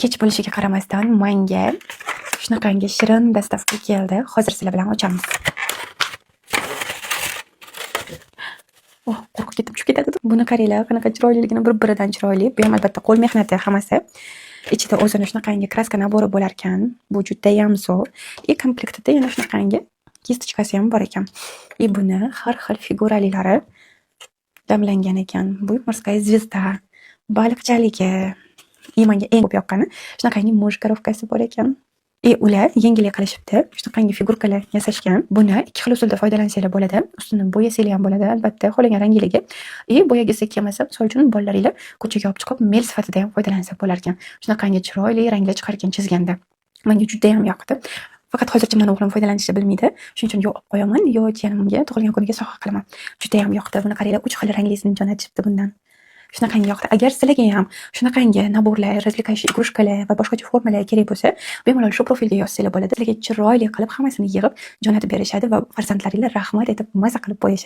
Kech bo'lishiga qaramasdan manga shunaqangi shirin доставка keldi. Hozir sizlar bilan ochamiz. Oh, qo'rqib ketdim, tushib ketadi deb. Buni qaranglar, qanaqa chiroyliligini, bir-biridan chiroyli. Bu ham albatta qo'l mehnati hammasi. Ichida o'zini shunaqangi краска набор i bo'lar ekan. Bu judayam zo'r. И komplektida yana shunaqangi кисточка si ham bor ekan. И buni har xil figuralilari damlangan ekan. Bu морская звезда, baliqchaligi. И menga eng ko'p yoqqani shunaqangi мышь коробка si bor ekan. И ular yengillik qilishibdi. Shunaqangi figurkalar yasashgan. Buni ikki xil usulda foydalansanglar bo'ladi. Ustini bo'yasanglar ham bo'ladi, albatta, xohlagan rangiliga. И bo'yagisi kelmasa, misol uchun, bolalaringlar ko'chaga olib chiqib, mel sifatida ham foydalansa bo'lar ekan. Shunaqangi chiroyli ranglar chiqar ekan chizganda. Menga judayam yoqdi. Faqat hozircha mani o'g'lim foydalanishni bilmaydi. Shuning uchun yo olib qo'yaman, yo jiyanimga tug'ilgan kuniga sovg'a qilaman. Judayam yoqdi. Buni qaranglar, 3 xil ranglisini jo'natishibdi bundan. Shunaqangi yoqdi. Agar sizlarga ham shunaqangi набор lar, развлекающий игрушка lar va boshqacha formalar kerak bo'lsa, bemalol shu profilga yozsanglar bo'ladi. Sizlarga chiroyli qilib hammasini yig'ib jo'natib berishadi va farzandlaringlar rahmat aytib, maza qilib bo'yashadi.